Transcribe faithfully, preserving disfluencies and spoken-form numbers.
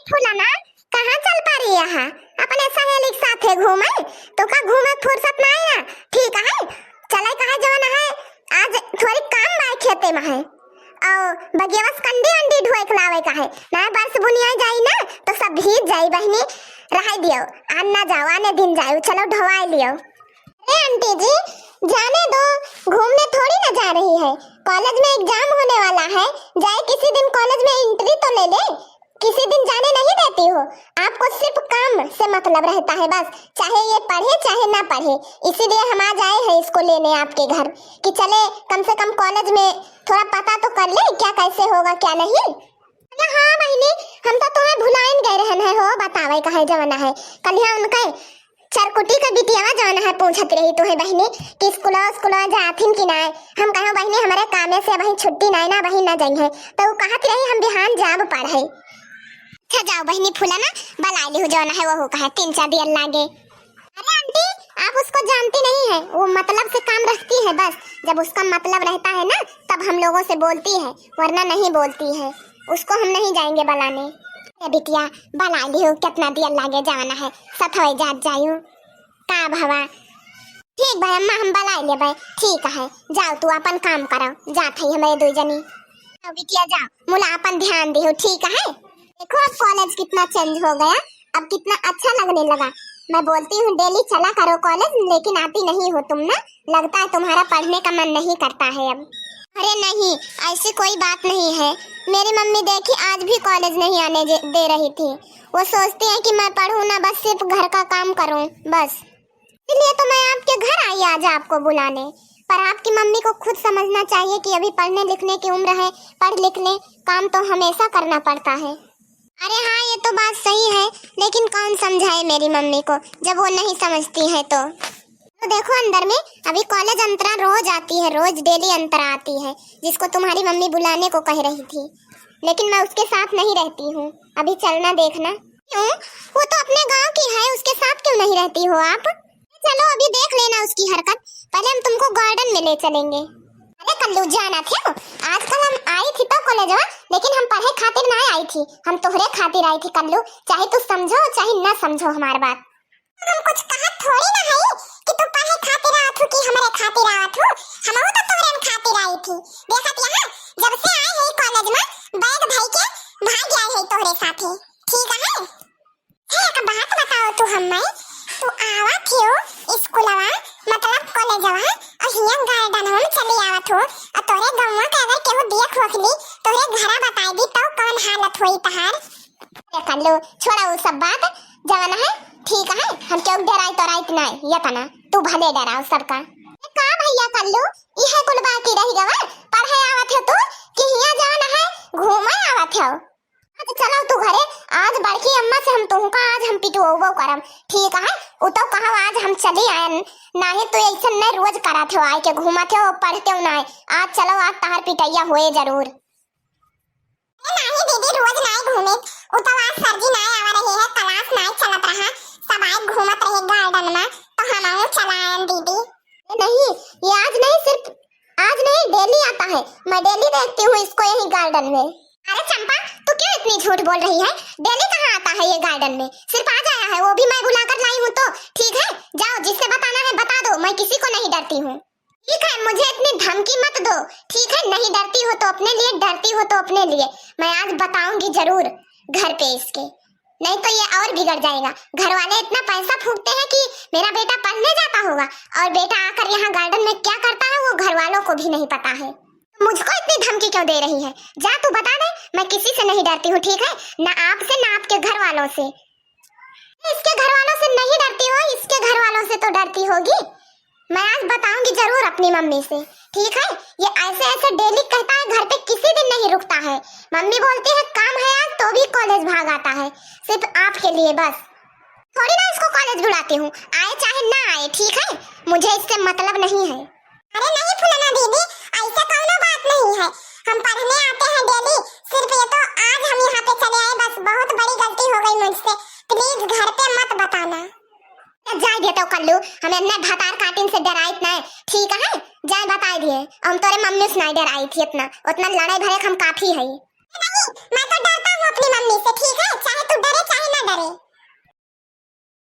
फुलाना, कहाँ चल पा रही है? अपने सहेली के साथे घूमे, तो का घूमे फुर्सत नाहीं है? ठीक है, चले कहे जवन है, आज थोड़ी काम बाय खेते में है, और बगियावा से कंडी अंडी ढोए के लावे का है ना, बरस बुनिया जाई ना, तो सब भीज जाई बहिनी, रहाई दियो, आज ना जाओ, आने दिन जाओ, चलो ढोवाई लियो। अरे आंटी जी, जाने दो, घूमने थोड़ी ना जा रही है, कॉलेज में एग्जाम होने वाला है, जाए किसी दिन कॉलेज में एंट्री तो ले ले, किसी दिन जाने नहीं देती हो। आपको सिर्फ काम से मतलब रहता है बस, चाहे ये पढ़े चाहे ना पढ़े, इसीलिए हम आज आए हैं इसको लेने आपके घर कि चले कम से कम कॉलेज में थोड़ा पता तो कर ले क्या कैसे होगा क्या नहीं। अरे हाँ बहिनी, हम तो तुम्हें भुलाइन गए रहन है हो, बतावे का है जवना है। कल यहाँ उनके चरकुटी के बिटियावा जवन है पूछत रही तुहे बहिनी कि स्कूलवा स्कूलवा जाथिन कि नाय। हम कहो बहिनी हमरे कामे से वहीं छुट्टी नाय ना, वहीं ना जाई है। तो उ कहत रही हम बिहान जाब पढ़े। अच्छा जाओ बहिनी फुलाना, बलाइ लिहु जवन है वहू कहे तीन चार दियर लागे। अरे आंटी, आप उसको जानती नहीं है, वो मतलब से काम रखती है बस। जब उसका मतलब रहता है ना तब हम लोगों से बोलती है, वरना नहीं बोलती है। उसको हम नहीं जाएंगे बलाने। ए बिटिया, बलाइ लिहु, कितना दियर लागे जवन है, सथवे जात जायु। का भवा? ठीक भाई अम्मा, हम बलाइ लेबे। ठीक है, जाओ तू अपन काम करो, जात है हमरे दुई जनी। जाओ बिटिया जाओ, मुला अपन ध्यान दिहु, ठीक है? देखो अब कॉलेज कितना चेंज हो गया, अब कितना अच्छा लगने लगा। मैं बोलती हूँ डेली चला करो कॉलेज, लेकिन आती नहीं हो तुम ना, लगता है तुम्हारा पढ़ने का मन नहीं करता है अब। अरे नहीं, ऐसी कोई बात नहीं है। मेरी मम्मी देखी आज भी कॉलेज नहीं आने जे- दे रही थी। वो सोचती है कि मैं पढ़ूँ ना, बस सिर्फ घर का काम करूँ बस। इसलिए तो मैं आपके घर आई आज आपको बुलाने। पर आपकी मम्मी को खुद समझना चाहिए कि अभी पढ़ने लिखने की उम्र है, पढ़ लिख ले, काम तो हमेशा करना पड़ता है। अरे हाँ, ये तो बात सही है, लेकिन कौन समझाए मेरी मम्मी को जब वो नहीं समझती है तो। तो देखो अंदर में, अभी कॉलेज अंतरा रोज आती है, रोज डेली अंतरा आती है, जिसको तुम्हारी मम्मी बुलाने को कह रही थी, लेकिन मैं उसके साथ नहीं रहती हूँ। अभी चलना देखना। क्यों? वो तो अपने गांव की है, उसके साथ क्यों नहीं रहती हो आप? चलो अभी देख लेना उसकी हरकत, पहले हम तुमको गार्डन में ले चलेंगे। अरे कल्लू जाना थे, आजकल हम आई थी तो कॉलेजवा, लेकिन हम पढ़े खातिर ना आई थी, हम तोहरे खातिर आई थी कल्लू, चाहे तू समझो चाहे ना समझो हमार बात। हम कुछ कहत थोड़ी ना हई कि तू पढ़े खातिर आवत हो कि हमरे खातिर आवत हो, हमहू तो तोहरे खातिर आई थी। देखत यहाँ जब से आए है कॉलेज में बैग धई के भाग गया है तोहरे साथे, ठीक है? हे, एक बात बताओ तू हम्मे, तू आवत हो स्कूलवा, मतलब कॉलेजवा, और हियां गार्डन में चली आवत हो, और तोरे गौवा के अगर केहू देख होखली, तोरे घरा बताई दी, तो कौन हालत होई तहार? ए कल्लू, छोड़ा उ सब बात, जवन है, ठीक है, हम केहू डराई तो राइत नाय, यतना, तू भले डराओ सबका। ए का भैया कल्लू, इहे कुल बाकी रह गवा, पढ़े आवत हो तू, कि हियां जवन है, घूमे आवत हो? अच्छा चलो तू घरे, आज बड़की अम्मा से हम तुमका आज हम पिटवो करम, ठीक है? उ तो कहो आज हम चली आयन, नाही तो ऐसे न रोज करत हो, आए के घूमत हो, पढ़ते हो ना। आज चलो, आज तहार पिटैया होए जरूर। ए नाही दीदी, रोज नाही घूमे, उ तो आज सर जी नाही आवा रहे है, क्लास नाही चलत रहा, सब आए घूमत रहे गार्डन में, तो हम चला आयन दीदी। ए नहीं, ये आज नहीं, सिर्फ आज नहीं, डेली आता है, मैं डेली देखती हूँ इसको यही गार्डन में। अरे चंपा, तू क्यों इतनी झूठ बोल रही है? डेली कहाँ आता है ये गार्डन में? सिर्फ आज आया है, वो भी मैं बुलाकर लाई हूँ तो। ठीक है, जाओ, जिससे बताना है बता दो, मैं किसी को नहीं डरती हूँ। ठीक है, मुझे इतनी धमकी मत दो। ठीक है, नहीं डरती हो तो अपने लिए, डरती हो तो अपने लिए। मैं आज बताऊंगी जरूर घर पे इसके, नहीं तो ये और बिगड़ जाएगा। घर वाले इतना पैसा फूकते हैं कि मेरा बेटा पढ़ने जाता होगा और बेटा आकर यहाँ गार्डन में क्या करता है वो घर वालों को भी नहीं पता है। मुझको इतनी धमकी क्यों दे रही है? जा तू बता दे, मैं किसी से नहीं डरती हूँ, ठीक है? ना आपसे ना आपके घर वालों से। इसके घर वालों से नहीं डरती हो, इसके घर वालों से तो डरती होगी। मैं आज बताऊंगी जरूर अपनी मम्मी से, ठीक है? ये ऐसे ऐसे डेली कहता है, घर पे किसी दिन नहीं रुकता है। मम्मी बोलती है काम है आज तो भी कॉलेज भाग आता है सिर्फ आपके लिए बस। थोड़ी ना इसको कॉलेज बुलाती हूँ, आए चाहे ना आए, ठीक है? मुझे इससे मतलब नहीं है। अरे नहीं फुलना दीदी, ऐसा कौनो बात नहीं है, हम पढ़ने आते हैं डेली, सिर्फ ये तो आज हम यहाँ पे चले आए, बस बहुत बड़ी गलती हो गई मुझसे, प्लीज घर पे मत बताना। ए, जाए दे तो कल्लू, हम इतना भतार काटिन से डराइत नहीं, ठीक है? जाए बताए दिए, हम तोरे मम्मी से नहीं डराई थी इतना, उतना लड़ाई भरे हम काफी है। नहीं, मैं तो डरता हूँ अपनी मम्मी से, ठीक है?